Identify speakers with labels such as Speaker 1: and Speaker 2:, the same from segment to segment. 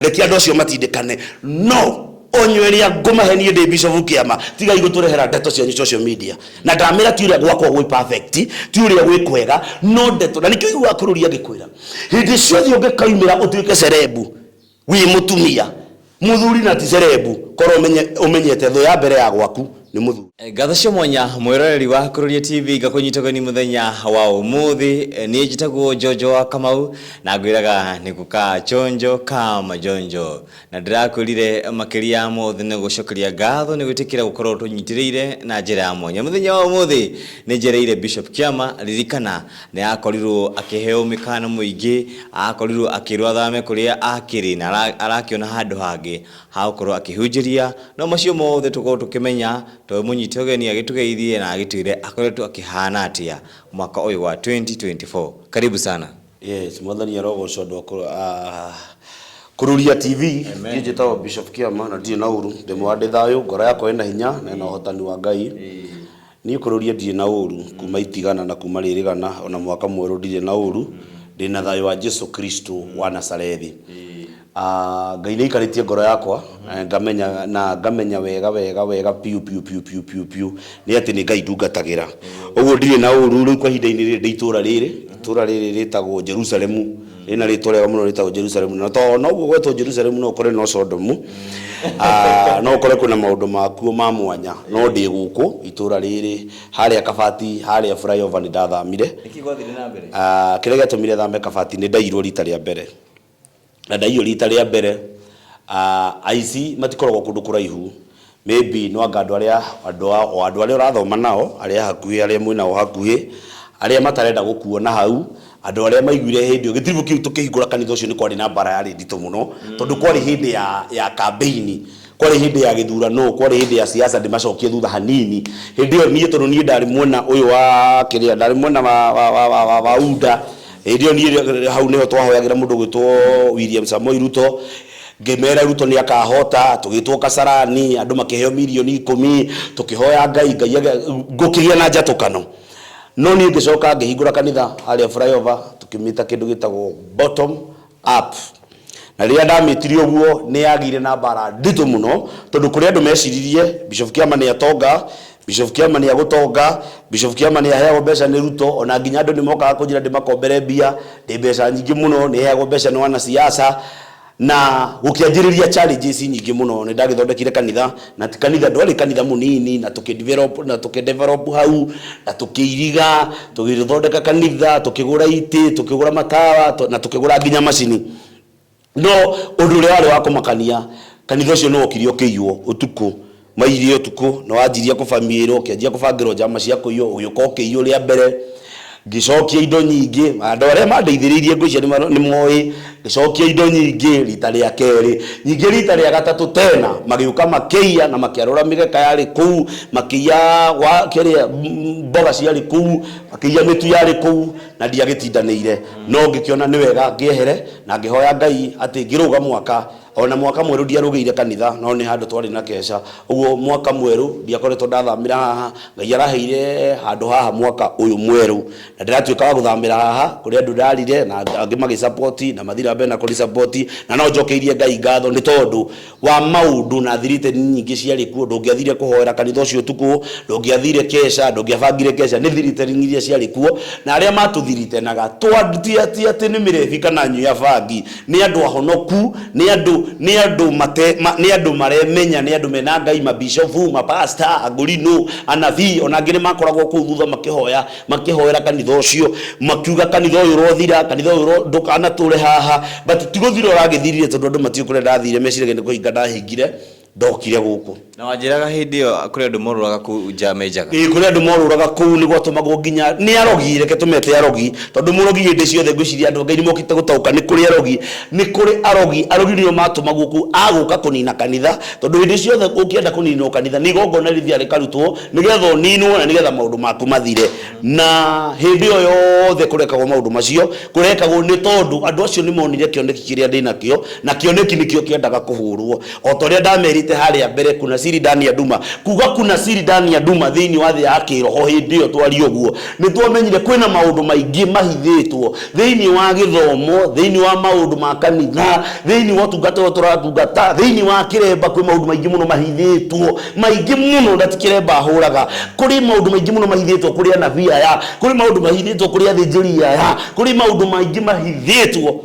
Speaker 1: Reke andũ acio matindĩkane, no onyo ĩrĩa ngũmahe niĩ ndĩ Bishop Kĩama, tigai gũtũrehera ndeto cianyu social media. Na ndamĩra ti ũrĩa gwakwa gwĩ perfect, ti ũrĩa gwĩ kwega, no ndeto, na nĩkĩo ũiguaga kũrũria ngĩkwĩra, hĩndĩ ciothe ũngĩkaumĩra ũtuĩke cerebu, wĩ mũtumia, mũthuri na ti cerebu, korwo ũmenyete thũ ya mbere ya gwaku nĩ mũthuri.
Speaker 2: Ngatho cia mwanya mwĩroreri wa Kururia TV, ngakũnyita ũgeni mũthenya wa ũmũthĩ. Niĩ njĩtagwo Njonjo wa Kamau na ngwĩraga nĩ gũka chonjo ka majonjo, na ndĩrakwĩrire makĩria ya mothe nĩ gũcokeria ngatho nĩ gwĩtĩkĩra gũkorwo tũnyitĩrĩire na njĩra ya mwanya. Mũthenya wa ũmũthĩ nĩ njereire Bishop Kĩama. Ririkana nĩ akorirwo akĩheo mĩkana mũingĩ, akorirwo akĩrwo athame kũrĩa akĩrĩ na arakĩona handũ hangĩ ha gũkorwo akĩhunjĩria, no macio mothe tũkorwo tũkĩmenya tondũ mũnyite ũgeni agĩtũgeithie na agĩtwĩre akoretwo akĩhana atĩa mwaka ũyũ wa 2024. Karibu sana.
Speaker 1: Yes, Mwathani arogocwo andũ a Kururia TV. Niĩ njĩtagwo Bishop Kĩama na ndirĩ na ũru, ndĩ mwega, ndĩ thayũ, ngoro yakwa ĩna hinya na ĩna ũhotani wa Ngai. Niĩ Kururia ndirĩ na ũru, kuma itigana na kuma rĩrĩgana, ona mwaka mwerũ ndirĩ na ũru, ndĩna thayũ wa Jesu Kristo wa Nazarethi. Ah, Ngai nĩ aikarĩtie ngoro yakwa ngamenya na ngamenya wega wega wega piũ piũ piũ piũ piũ piũ nĩ atĩ nĩ Ngai ndungatagĩra. Ũguo ndirĩ na ũru. Rĩu kwa ihinda-inĩ rĩrĩ ndĩ itũra rĩrĩ, itũra rĩrĩ rĩtagwo Jerusalemu, rĩna rĩtwa rĩega mũno rĩtagwo Jerusalemu, na to ona ũguo gwetwo Jerusalemu no ũkore no Sodomu. Ah, no ũkore kwĩna maũndũ makuo ma mwanya, no ndĩ gũkũ itũra rĩrĩ harĩa Kabati, harĩa flyover nĩ ndathamire.
Speaker 2: Nĩkĩ gwathire na mbere?
Speaker 1: Ah, kĩrĩa gĩatũmire thame Kabati nĩ ndaiyirwo rita rĩa mbere. Na ndaiywo rita rĩa mbere, aici matikoragwo kũndũ kũraihu, maybe no anga andũ arĩa, andũ a, o andũ arĩa ũrathoma nao, arĩa a hakuhĩ, arĩa mwĩ nao hakuhĩ, arĩa matarenda gũkuona hau, andũ arĩa maiguire hĩndĩ ĩyo, gĩtiribũ kĩu tũkĩhingũra kanitha ũcio nĩ kwarĩ na mbara yarĩ nditũ mũno, tondũ kwarĩ hĩndĩ ya, ya kambĩini, kwarĩ hĩndĩ ya gĩthurano, kwarĩ hĩndĩ ya siasa, ndĩmacokie thutha hanini, hĩndĩ ĩyo niĩ tondũ niĩ ndarĩ mwena ũyũ wa kĩrĩa, ndarĩ mwena wa, wa, wa, wa, wa, wa UDA, Hĩndĩ ĩyo niĩ hau nĩho twahoyagĩra mũndũ ũgwĩtwo William Samoei Ruto, ngĩmera Ruto nĩ akahota, tũgĩtwo Kasarani, andũ makĩheo mirioni 10, tũkĩhoya Ngai, Ngai gũkĩgĩa na njatũkano. No niĩ ngĩcoka ngĩhingũra kanitha harĩa flyover, tũkĩmĩta kĩndũ gĩtagwo bottom up. Na rĩrĩa ndamĩtire ũguo nĩ yagĩire na mbara nditũ mũno, tondũ kũrĩ andũ meciririe Bishop Kĩama nĩ atonga, Bishop Kĩama nĩ agũtonga, Bishop Kĩama nĩ aheagwo mbeca nĩ Ruto, ona nginya andũ nĩ mokaga kũnjĩra ndĩmakombere mbia, ndĩ mbeca nyingĩ mũno, nĩ heagwo mbeca nĩ wanasiasa, na gũkĩanjĩrĩria challenges nyingĩ mũno. Nĩ ndagĩthondekire kanitha, na ti kanitha, ndwarĩ kanitha mũnini, na tũkĩ develop, na tũkĩ develop hau, na tũkĩiriga, tũgĩthondeka kanitha, tũkĩgũra itĩ, tũkĩgũra matawa, na tũkĩgũra nginya macini. No ũndũ ũrĩa warĩ wa kũmakania, kanitha ũcio nĩ wokire ũkĩiywo ũtukũ, maiyire ũtukũ, na wanjirie kũbamiĩrwo, ũkĩanjia kũbangĩrwo njama cia kũiywo, ũgĩũka ũkĩiywo rĩa mbere, ngĩcokia indo nyingĩ, andũ arĩa mandeithĩrĩirie ngwĩciria nĩ moĩ, ngĩcokia indo nyingĩ rita rĩa kerĩ, ningĩ rita rĩa gatatũ tena, magĩũka makĩiya na makĩarũra mĩgeka yarĩ kũu, makĩiya kĩrĩa, mboga ciarĩ kũu, makĩiya mĩtu yarĩ kũu, na ndiagĩtindanĩire, no ngĩkĩona nĩ wega ngĩehere, na ngĩhoya Ngai atĩ ngĩrũga mwaka, o na mwaka mwerũ ndiarũgĩire kanitha, no nĩ handũ twarĩ na keca, ũguo mwaka mwerũ ndiakoretwo ndathamĩra haha, Ngai araheire handũ haha mwaka ũyũ mwerũ, na ndĩratuĩka wa gũthamĩra haha, kũrĩ andũ ndarire na angĩ magĩ support na mathiĩ na mbere na kũni support, na no njokeirie Ngai ngatho nĩ tondũ wa maũndũ na thiriti nyingĩ ciarĩ kuo, ndũngĩathire kũhoera kanitha ũcio ũtukũ, ndũngĩathire keca, ndũngĩabangire keca, nĩ thiriti iria ciarĩ kuo, na arĩa matũthiritenaga, ti atĩ nĩ mĩrebi kana anyui a bangi, nĩ andũ ahonoku, nĩ andũ, nĩ andũ mate, ma, nĩ andũ maremenya, nĩ andũ mena Ngai, mabishofu, mapasta, angũrinũ, anabii, ona angĩ nĩ makoragwo kũu thutha makĩhoya, makĩhoera kanitha ũcio, makiuga kanitha ũyũ ũrothira, kanitha ũyũ ndũkanatũre haha, but ti gũthira ũragĩthirire tondũ andũ matiũĩ kũrĩa ndathire, meciragia nĩ kũhinga ndahingire, ndokire gũkũ.
Speaker 2: Na wanjĩraga hĩndĩ ĩyo kũrĩ andũ morũraga kũu nja me njaga.
Speaker 1: Ĩĩ, kũrĩ andũ morũraga kũu, nĩ gwatũmagwo nginya nĩ arogi, reke tũmete arogi, tondũ mũrogi hĩndĩ ciothe ngwĩciria andũ a Ngai nĩ mokĩte gũtaũka nĩ kũrĩ arogi, nĩ kũrĩ arogi, arogi nĩo matũmagwo kũu a gũka kũnina kanitha, tondũ hĩndĩ ciothe ũkĩenda kũninwo kanitha nĩ igongona rĩthiaga rĩkarutwo nĩgetha ũninwo na nĩgetha maũndũ maku mathire. Na hĩndĩ ĩyo yothe kũrekagwo maũndũ macio, kũrekagwo nĩ tondũ andũ acio nĩ monire kĩoneki kĩrĩa ndĩ nakĩo, na kĩoneki nĩkĩo kĩendaga kũhũrwo. O ta ũrĩa ndamerĩte. Twamenyete harĩa mbere kuna siri ndani ya nduma, kuga kuna siri ndani ya nduma thĩinĩ wa thĩ ya kĩroho. Hĩndĩ ĩyo twaria ũguo, nĩ twamenyire kwĩna maũndũ maingĩ mahithĩtwo thĩinĩ wa gĩthomo, thĩinĩ wa maũndũ ma kanitha, thĩinĩ wa ũtungata ũrĩa tũratungata, thĩinĩ wa kĩremba. Kwĩ maũndũ maingĩ mũno mahithĩtwo, maingĩ mũno, na ti kĩremba hũraga. Kũrĩ maũndũ maingĩ mũno mahithĩtwo kũrĩ anabii aya, kũrĩ maũndũ mahithĩtwo kũrĩ athĩnjĩri aya, kũrĩ maũndũ maingĩ mahithĩtwo,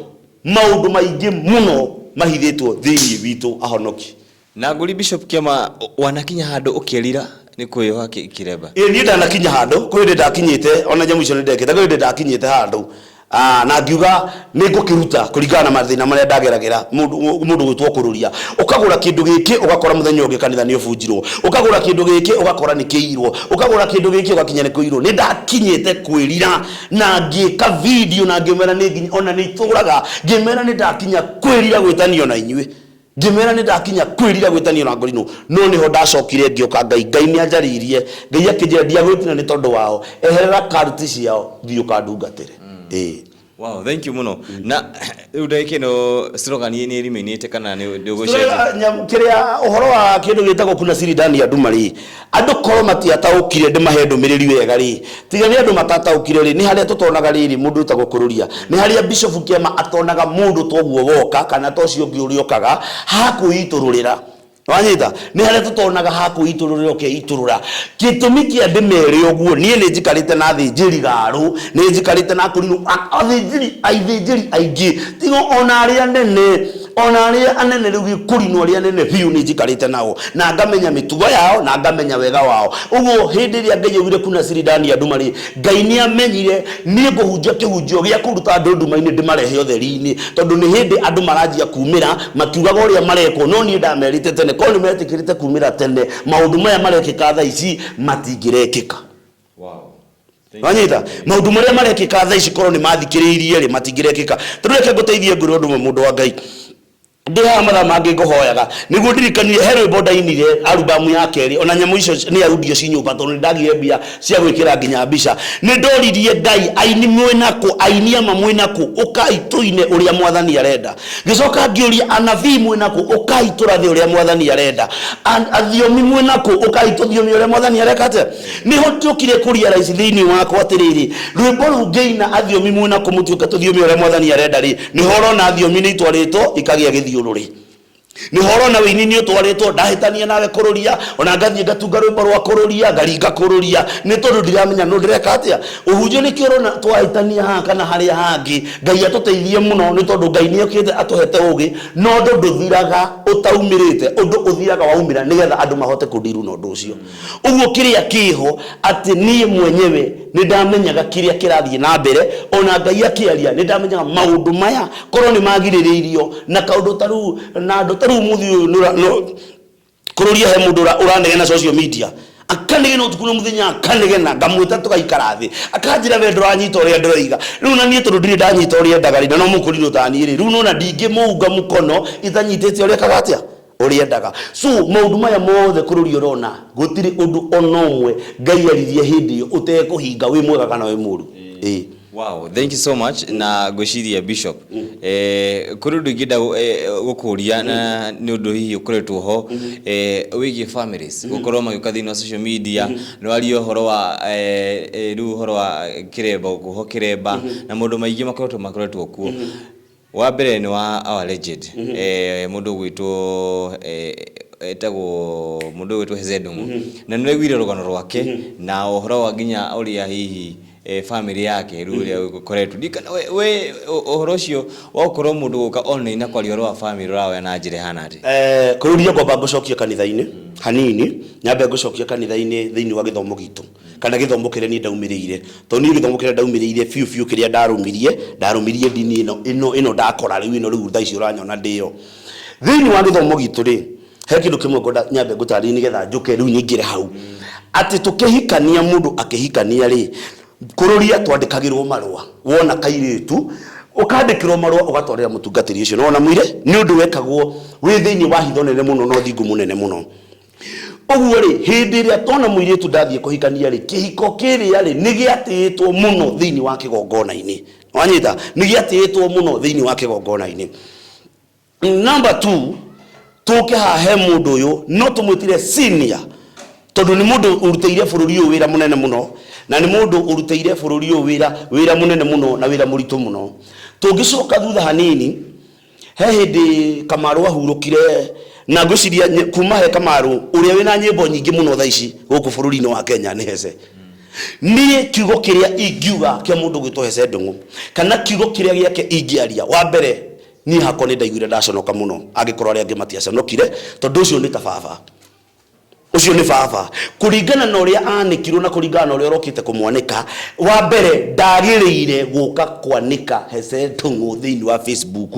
Speaker 1: maũndũ maingĩ mũno mahithĩtwo thĩinĩ witũ ahonoki.
Speaker 2: Na ngũri, Bishop Kĩama, wanakinya handũ ũkĩrira nĩ kwĩyoha kĩremba?
Speaker 1: Ĩĩ, niĩ ndanakinya handũ, kwĩ hĩndĩ ndakinyĩte, ona nyamũ icio nĩ ndekĩte, kwĩ hĩndĩ ndakinyĩte handũ na ngiuga nĩ ngũkĩruta kũringana na mathĩna marĩa ndageragĩra. Mũndũ gwĩtwo kũrũria, ũkagũra kĩndũ gĩkĩ, ũgakora mũthenya ũngĩ kanitha nĩ ũbunjirwo, ũkagũra kĩndũ gĩkĩ, ũgakora nĩ kĩirwo, ũkagũra kĩndũ gĩkĩ, ũgakinya nĩ kũirwo. Nĩ ndakinyĩte kwĩrira na ngĩka video na ngĩmera nĩ nginya ona nĩ itũraga, ngĩmera nĩ ndakinya kwĩrira gwĩtanio na inyuĩ, ngĩmera nĩ ndakinya kwĩrira gwĩtanio na ngorino. No nĩho ndacokire ngĩũka Ngai. Ngai nĩ anjarĩirie, Ngai akĩnjĩra ndiagwĩtina nĩ tondũ wao, eherera karuti ciao, thiĩ ũkandungatĩre. Ĩĩ.
Speaker 2: Wow, thank you mũno. Na rĩu ndagĩka ĩno slogan nĩ ĩrimainĩte kana nĩ ũgũcenjia?
Speaker 1: Kĩrĩa ũhoro wa kĩndũ gĩtagwo kuna siri ndani ya nduma rĩ, andũ korwo matiataũkire, ndĩmahe ndũmĩrĩri wega rĩ, tiga nĩ andũ matataũkire rĩ, nĩ harĩa tũtonaga rĩrĩ mũndũ wĩtagwo kũrũria, nĩ harĩa Bishop Kĩama atonaga mũndũ toguo woka kana ta ũcio ũngĩ ũrĩa ũkaga hakwĩitũrũrĩra. Wanyita? Nĩ harĩa tũtonaga ha kwĩitũrũrĩra, ũkeitũrũra. Gĩtũmi kĩa ndĩmere ũguo, niĩ nĩ njikarĩte na athĩnjĩri garũ, nĩ njikarĩte na akũrinũ, athĩnjĩri, aithĩnjĩri aingĩ, tiga ona arĩa anene, ona arĩa anene rĩu gĩkũrinũ, arĩa anene biũ, nĩ njikarĩte nao na ngamenya mĩtugo yao na ngamenya wega wao. Ũguo hĩndĩ ĩrĩa Ngai augire kuna siri ndani ya nduma rĩ, Ngai nĩ amenyire niĩ ngũhunjia kĩhunjio gĩa kũruta andũ nduma-inĩ ndĩmarehe ũtheri-inĩ, tondũ nĩ hĩndĩ andũ maranjia kumĩra makiugaga ũrĩa marekwo. No niĩ ndamerĩte tene, korwo nĩ metĩkĩrĩte kumĩra tene, maũndũ maya marekĩka thaa ici matingĩrekĩka. Wanyita? Maũndũ marĩa marekĩka thaa ici, korwo nĩ mathikĩrĩirie rĩ, matingĩrekĩka. Tondũ reke ngũteithie, ngwĩre ũndũ ũmwe, mũndũ wa Ngai. Ndĩ haha mathaa mangĩ ngũhoyaga nĩguo ndirikanie he rwĩmbo ndainire arubamu ya kerĩ, ona nyamũ icio nĩ audio ci nyũmba, tondũ nĩ ndagire mbia cia gwĩkĩra nginya mbica. Nĩ ndoririe Ngai, aini mwĩnakũ? Aini ama mwĩnakũ? Ũkai tũine ũrĩa Mwathani arenda. Ngĩcoka ngĩũria, anabii mwĩnakũ? Ũkai tũrathe ũrĩa Mwathani arenda. Athiomi mwĩnakũ? Ũkai tũthiomi ũrĩa Mwathani areka atĩa. Nĩho njũkire kũrealize thĩinĩ wakwa atĩrĩrĩ, rwĩmbo rũu ngĩina, "Athiomi mwĩna kũ, mũtuĩke tũthiomi ũrĩa Mwathani arenda" rĩ, nĩho ũrona thiomi nĩ itwarĩtwo ikagĩa gĩthiũrũrĩ, nĩho ũrona wĩini nĩ ũtwarĩtwo. Ndahĩtania nawe kũrũria, ona ngathiĩ ngatunga rwĩmbo rwa kũrũria, ngaringa kũrũria, nĩ tondũ ndiramenya no ndĩreka atĩa. Ũhunjio nĩkĩo ũrona twahĩtania haha kana harĩa hangĩ. Ngai atũteithie mũno, nĩ tondũ Ngai nĩ okĩte atũhete ũgĩ, no ũndũ ndũthiraga ũtaumĩrĩte, ũndũ ũthiraga waumĩra, nĩgetha andũ mahote kũndiru na ũndũ ũcio. Ũguo kĩrĩa kĩho atĩ niĩ mwenyewe nĩ ndamenyaga kĩrĩa kĩrathiĩ na mbere. Ona Ngai akĩaria, nĩ ndamenyaga maũndũ maya korwo nĩ magirĩrĩirio na kaũndũ ta rĩu na andũ ta rĩu mũthĩ ũyũ kũrũria. He mũndũ ũranegena social media, akanegena ũtukũ na mũthenya, akanegena. Ngamwĩta tũgaikara thĩ, akanjĩra, "We ndũranyita ũrĩa ndĩroiga." Rĩu na niĩ tondũ ndirĩ ndanyita ũrĩa endaga rĩ, na no mũkũrinũ ta niĩ rĩ, rĩu nona ndingĩmũunga mũkono itanyitĩte ũrĩa ekaga atĩa, ũrĩa endaga. So maũndũ maya mothe kũrũria ũrona, gũtirĩ ũndũ ona ũmwe Ngai aririe hĩndĩ ĩyo ũtekũhinga, wĩ mwega kana wĩ mũũru. Ĩĩ.
Speaker 2: Wow, thank you so much. Na ngwĩciria, Bishop, kũrĩ ũndũ ingĩenda gũkũria, na nĩ ũndũ hihi ũkoretwo ho wĩgiĩ families gũkorwo magĩũka thĩinĩ wa social media. Nĩ waria ũhoro wa rĩu ũhoro wa kĩremba, gũkuohwo kĩremba na maũndũ maingĩ makoretwo kuo. Wa mbere nĩ wa our legend, mũndũ ũgwĩtwo etagwo mũndũ ũgwĩtwo Hezedungu, na nĩ ũraiguire rũgano rwake na ũhoro wa nginya ũrĩa hihi family yake rĩu ũrĩa ũkoretwo. Ndikana we ũhoro ũcio wa gũkorwo mũndũ gũka online na kwaria ũhoro wa family, ũrawoya na njĩra ĩhana atĩa?
Speaker 1: Kũrũria ngwamba ngũcokia kanitha-inĩ hanini, nyambe ngũcokia kanitha-inĩ thĩinĩ wa gĩthomo gitũ kana gĩthomo kĩrĩa niĩ ndaumĩrĩire, tondũ niĩ gĩthomo kĩrĩa ndaumĩrĩire biũ biũ, kĩrĩa ndarũmirie, ndarũmirie ndini ĩno ĩno ĩno ndakora rĩu, ĩno rĩu thaa ici ũranyona ndĩyo. Thĩinĩ wa gĩthomo gitũ rĩ, he kĩndũ kĩmwe ngwenda nyambe ngũtarĩrie nĩgetha njũke rĩu nyingĩre hau, atĩ tũkĩhikania, mũndũ akĩhikania rĩ, kũrũria twandĩkagĩrwo marũa. Wona kairĩtu, ũkandĩkĩrwo marũa, ũgatwarĩra mũtungatĩri ũcio. Nĩwona mũire, nĩ ũndũ wekagwo wĩ thĩinĩ wa hitho nene mũno na ũthingu mũnene mũno. Ũguo rĩ, hĩndĩ ĩrĩa tona mũirĩtu ndathiĩ kũhikania rĩ, kĩhiko kĩrĩa rĩ, nĩ gĩatĩĩtwo mũno thĩinĩ wa kĩgongona-inĩ. Wanyita? Nĩ gĩatĩĩtwo mũno thĩinĩ wa kĩgongona-inĩ. Number two, Tũke haha he mũndũ ũyũ, no tũmwĩtire senior tondũ nĩ mũndũ ũrutĩire bũrũri ũyũ wĩra mũnene mũno, na nĩ mũndũ ũrutĩire bũrũri ũyũ wĩra wĩra mũnene mũno na wĩra mũritũ mũno. Tũngĩcoka thutha hanini, he hĩndĩ Kamaru ahurũkire, na ngwĩciria kuma he Kamaru ũrĩa wĩna nyĩmbo nyingĩ mũno thaa ici gũkũ bũrũri-inĩ wa Kenya nĩ Hece. Niĩ kiugo kĩrĩa ingiuga kĩa mũndũ ũgwĩtwo Hece Ndung'u, kana kiugo kĩrĩa gĩake ingĩaria, wa mbere niĩ hakwa nĩ ndaiguire ndaconoka mũno, angĩkorwo arĩa angĩ matiaconokire, tondũ ũcio nĩ ta baba. Ũcio nĩ baba. Kũringana na ũrĩa anĩkirwo na kũringana na ũrĩa ũrokĩte kũmwanĩka, wa mbere ndagĩrĩire gũka kwanĩka Hece Ndung'u thĩinĩ wa Facebook,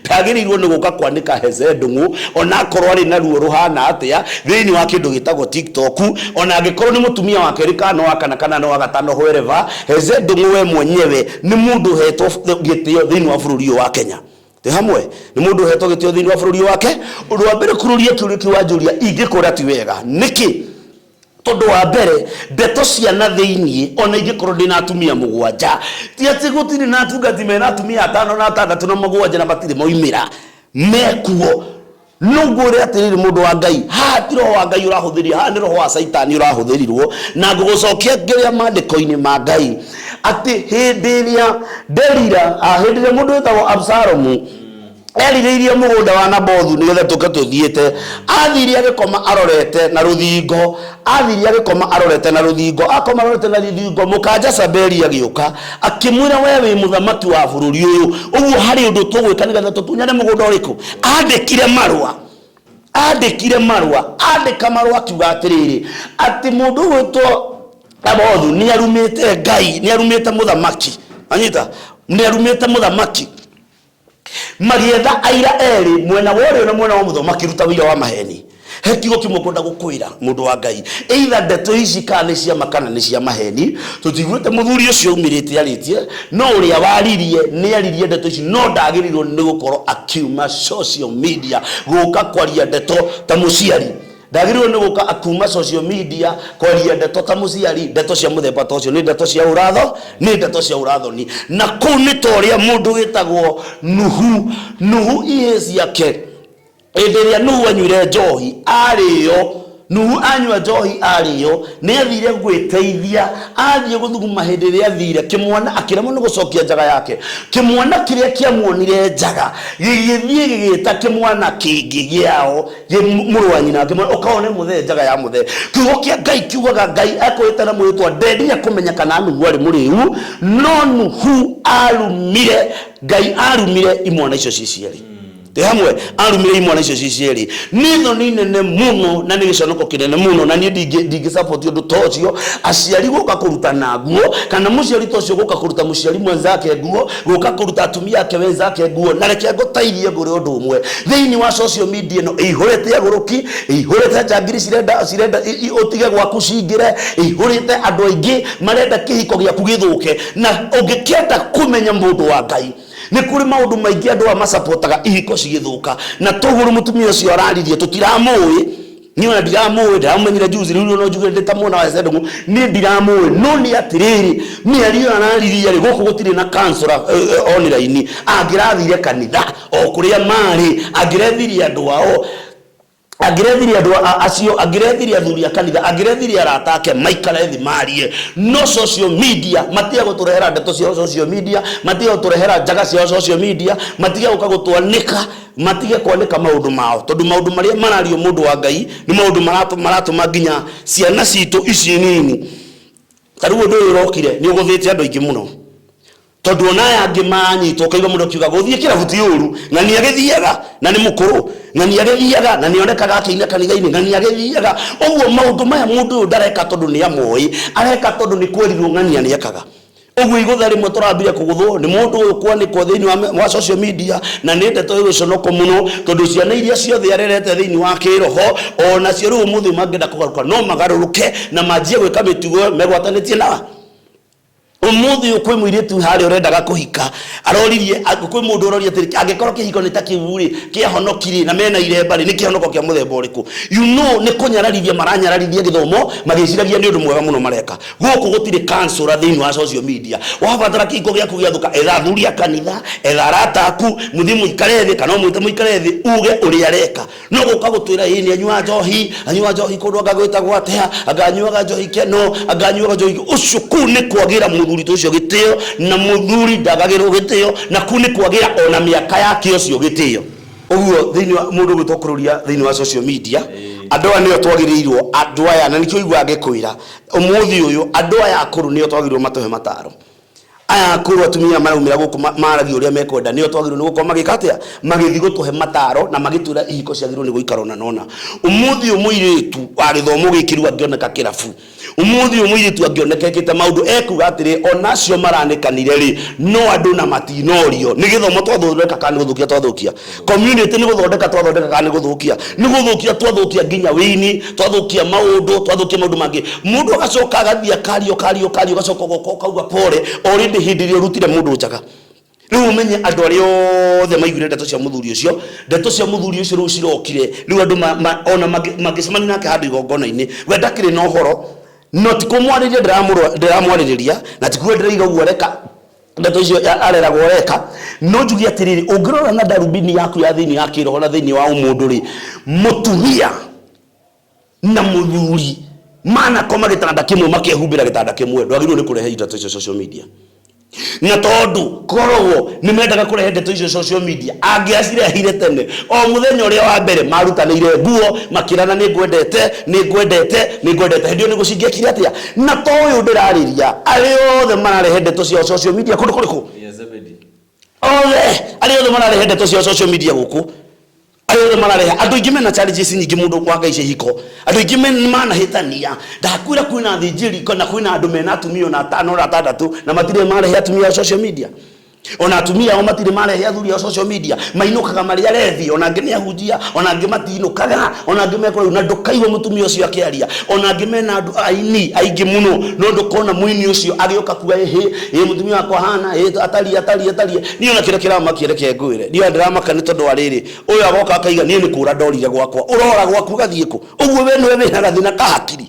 Speaker 1: ndagĩrĩirwo nĩ gũka kwanĩka Hece Ndung'u ona akorwo arĩ na ruo rũhana atĩa thĩinĩ wa kĩndũ gĩtagwo TikTok, ona angĩkorwo nĩ mũtumia wa kerĩ kana wa kana kana wa gatano wherever, Hece Ndung'u we mwenyewe nĩ mũndũ ũhetwo gĩtĩo thĩinĩ wa bũrũri ũyũ wa Kenya. Twĩ hamwe? Nĩ mũndũ ũhetwo gĩtĩo thĩinĩ wa bũrũri wake. Ũndũ wa mbere kũrũria kĩũria kĩu wanjũria, ingĩkwĩra ti wega. Nĩkĩ? Tondũ wa mbere, ndeto cia na thĩinĩ, ona ingĩkorwo ndĩ na atumia mũgwanja, ti atĩ gũtirĩ na atungati mena atumia atano na atandatũ na mũgwanja na matirĩ moimĩra, mekuo. No ngwĩre atĩrĩrĩ mũndũ wa Ngai, haha ti roho wa Ngai ũrahũthĩrio, haha nĩ roho wa Caitani ũrahũthĩrirwo, na ngũgũcokia ngĩrĩa maandĩko-inĩ ma Ngai, atĩ hĩndĩ ĩrĩa Delila, ah, hĩndĩ ĩrĩa mũndũ wĩtagwo Absalomu erirĩirie mũgũnda wa Nabothu nĩgetha tũke tũthiĩte, athire agĩkoma arorete na rũthingo, athire agĩkoma arorete na rũthingo, akoma arorete na rũthingo, mũka Jezebeli agĩũka, akĩmwĩra we wĩ mũthamaki wa bũrũri ũyũ, ũguo harĩ ũndũ tũgwĩka nĩgetha tũtunyane mũgũnda ũrĩkũ? Andĩkire marũa, andĩkire marũa, andĩka marũa akiuga atĩrĩrĩ, atĩ mũndũ ũgwĩtwo Nabothu nĩ arumĩte Ngai, nĩ arumĩte mũthamaki, anyita, nĩ arumĩte mũthamaki. Magĩetha aira erĩ mwena wa ũrĩo na mwena wa ũmotho, makĩruta ũira wa maheni. He kiugo kĩmwe ngwenda gũkwĩra mũndũ wa Ngai, either ndeto ici kana nĩ cia ma kana nĩ cia maheni, tũtiguĩte mũthuri ũcio aumĩrĩte arĩtie, no ũrĩa waririe nĩ aririe ndeto ici, no ndagĩrĩirwo nĩ gũkorwo akiuma social media gũka kwaria ndeto ta mũciari. Ndagĩrĩirwo nĩ gũka akuma social media kwaria ndeto ta mũciari, ndeto cia mũthemba ta ũcio nĩ ndeto cia ũratho, nĩ ndeto cia ũrathoni. Na kũu nĩ ta ũrĩa mũndũ wĩtagwo Nuhu, Nuhu ihĩĩ ciake, hĩndĩ ĩrĩa Nuhu anyuire njohi arĩo, Nuhu anyua njohi arĩo, nĩ athire gwĩteithia, athiĩ gũthuguma hĩndĩ ĩrĩa athire, kĩmwana akĩremwo nĩ gũcokia njaga yake. Kĩmwana kĩrĩa kĩamuonire njaga, gĩgĩthiĩ gĩgĩta kĩmwana kĩngĩ gĩao, mũrũ wa nyina akĩmwĩra, ũka wone mũthee njaga ya mũthee. Kiugo kĩa Ngai kiugaga Ngai akwĩte na mwĩtwa, ndendire kũmenya kana Nuhu arĩ mũrĩu, no Nuhu arumire, Ngai arumire imwana icio ciĩ cierĩ. Twĩ hamwe? Arumire imwana icio ciĩ cierĩ. Nĩ thoni nene mũno na nĩ gĩconoko kĩnene mũno, na niĩ ndingĩ support ũndũ ta ũcio, aciari gũka kũrutana nguo, kana mũciari ta ũcio gũka kũruta mũciari mwenzake nguo, gũka kũruta atumia ake wenzake nguo. Na reke ngũteithie ngũre ũndũ ũmwe, thĩinĩ wa social media ĩno ĩihũrĩte agũrũki, ĩihũrĩte njangiri cirenda cirenda ũtige gwaku cingĩre, ĩihũrĩte andũ aingĩ marenda kĩhiko gĩaku gĩthũke. Na ũngĩkĩenda kũmenya mũndũ wa Ngai, nĩ kũrĩ maũndũ maingĩ andũ aya macapotaga ihiko cigĩthũka. Na toguo rĩu mũtumia ũcio araririe tũtiramũĩ, niĩ ona ndiramũĩ, ndĩramũmenyire juzi, rĩu no njuge ndĩ ta mwana wa Hezedongo, niĩ ndiramũĩ. No nĩ atĩrĩrĩ, mĩario ĩyo araririe rĩ, gũkũ gũtirĩ na counselor online, angĩrathire kanitha o kũrĩa marĩ, angĩrethirie andũ ao, angĩrethirie andũ acio, angĩrethirie athuri a kanitha, angĩrethirie arata ake maikare thĩ marie. No social media matige gũtũrehera ndeto cia social media, matige gũtũrehera njaga cia social media, matige gũka gũtwanĩka, matige kwanĩka maũndũ mao, tondũ maũndũ marĩa marario mũndũ wa Ngai nĩ maũndũ maratũma nginya ciana citũ ici nini. Ta rĩu ũndũ ũyũ ũrokire nĩ ũgũthĩte andũ aingĩ mũno, tondũ ona aya angĩ maranyitwo ũkaigua mũndũ akiuga gũthiĩ kĩrabu ti ũru, na nĩ agĩthiaga na nĩ mũkũrũ, na nĩ agĩthiaga na nĩ onekaga akĩina kanitha-inĩ, na nĩ agĩthiaga. Ũguo maũndũ maya mũndũ ũyũ ndareka tondũ nĩ amoĩ, areka tondũ nĩ kwerirwo ng'ania nĩ ekaga. Ũguo igũtha rĩmwe tũrambire kũgũthwo nĩ mũndũ ũyũ kwanĩkwo thĩinĩ wa social media, na nĩ ndeto ĩ gĩconoko mũno, tondũ ciana iria ciothe arerete thĩinĩ wa kĩroho, onacio rĩu ũmũthĩ mangĩenda kũgarũrũka no magarũrũke na manjie gwĩka mĩtugo ĩyo megwatanĩtie na. Ũmũthĩ ũyũ kwĩ mũirĩtu harĩa ũrendaga kũhika aroririe, kwĩ mũndũ ũroria atĩrĩ, angĩkorwo kĩhiko nĩ ta kĩu rĩ, kĩahonoki rĩ, na mena iremba rĩ, nĩ kĩhonoko kĩa mũthemba ũrĩkũ? You know, nĩ kũnyararithia maranyararithia gĩthomo magĩciragia nĩ ũndũ mwega mũno mareka. Gũkũ gũtirĩ counselor thĩinĩ wa social media. Wabatara kĩhiko gĩaku gĩathũka, etha athuri a kanitha, etha arata aku, mũthiĩ mũikare thĩ, kana ũmwĩte mũikare thĩ, uge ũrĩa areka. No gũka gũtwĩra ĩĩ nĩ anyuaga njohi, anyuaga njohi kũndũ anga gwĩtagwo atĩa, anga anyuaga njohi keno, anga anyuaga njohi, ũcio kũu nĩ kwagĩra mũthuri ta ũcio gĩtĩo, na mũthuri ndagagĩrwo gĩtĩo, na kũu nĩ kwagĩra ona mĩaka yake ũcio gĩtĩo. Ũguo thĩinĩ wa mũndũ ũgwĩtwo kũrũria thĩinĩ wa social media, andũ aya nĩo twagĩrĩirwo, andũ aya, na nĩkĩo ũiguaga ngĩkwĩra, ũmũthĩ ũyũ andũ aya akũrũ nĩo twagĩrĩirwo matũhe mataro. Aya akũrũ atumia maraumĩra gũkũ maragia ũrĩa mekwenda nĩo twagĩrĩirwo nĩ gũkorwo magĩka atĩa? Magĩthiĩ gũtũhe mataro na magĩtwĩra ihiko ciagĩrĩirwo nĩ gũikara ũna na ũna. Ũmũthĩ ũyũ mũirĩtu wa gĩthomo gĩkĩ rĩu angĩoneka kĩrabu, ũmũthĩ ũyũ mũirĩtu angĩoneka ekĩte maũndũ ekuga atĩrĩ, ona acio maranĩkanire rĩ, no andũ na matinorio. Nĩ gĩthomo twathondeka kana nĩ gũthũkia twathũkia? Community nĩ gũthondeka twathondeka kana nĩ gũthũkia? Nĩ gũthũkia twathũkia nginya wĩini, twathũkia maũndũ, twathũkia maũndũ mangĩ. Mũndũ agacoka agathiĩ akaria ũkaria ũkaria ũgacoka ũgoka ũkauga pole already hĩndĩ ĩrĩa ũrutire mũndũ njaga. Rĩu ũmenye andũ arĩa othe maiguire ndeto cia mũthuri ũcio, ndeto cia mũthuri ũcio rĩu cirokire, rĩu andũ ona mangĩcemania nake handũ igongona-inĩ, we ndakĩrĩ na ũhoro, no ti kũmwarĩria ndĩramwarĩrĩria, na ti kuga ndĩraiga ũguo areka, ndeto icio areragwo ũreka. No njuge atĩrĩrĩ, ũngĩrora na darubini yaku ya thĩinĩ ya kĩroho na thĩinĩ wa ũmũndũ rĩ, mũtumia na mũthuri manakoma gĩtanda kĩmwe makehumbĩra gĩtanda kĩmwe, ndwagĩrĩirwo nĩ kũrehe ndeto icio social media. Na tondũ koragwo nĩ mendaga kũrehe ndeto icio social media, angĩacirehire tene o mũthenya ũrĩa wa mbere marutanĩire nguo makĩrana nĩ ngwendete, nĩ ngwendete, nĩ ngwendete, hĩndĩ ĩyo nĩguo cingĩekire atĩa? Na to ũyũ ndĩrarĩria, arĩa othe mararehe ndeto ciao social media kũndũ kũrĩkũ? Othe arĩa othe mararehe ndeto ciao social media gũkũ, arĩa othe mararehe, andũ aingĩ mena challenges nyingĩ mũndũ wa Ngai cia ihiko, andũ aingĩ manahĩtania. Ndakwĩra kwĩna athĩnjĩri na kwĩna andũ mena atumia ona atano ona atandatũ na matirĩ marehe atumia ao social media. Ona atumia ao matirĩ marehe athuri ao social media, mainũkaga marĩ arethi, ona angĩ nĩ ahunjia, ona angĩ matinũkaga, ona angĩ mekũraihu, na ndũkaigua mũtumia ũcio akĩaria. Ona angĩ mena andũ aini aingĩ mũno, no ndũkona mũini ũcio agĩũka kuga ĩhĩ, ĩ mũtumia wakwa ahana, ĩ atariĩ, atariĩ, atariĩ. Niĩ ona kĩrĩa kĩramakia reke ngwĩre, niĩ ona ndĩramaka nĩ tondũ wa rĩrĩ, ũyũ agoka akaiga niĩ nĩ kũra ndorire gwakwa. Ũrora gwaku ũgathiĩ kũ? Ũguo we nĩwe wĩna gathĩna ka hakiri.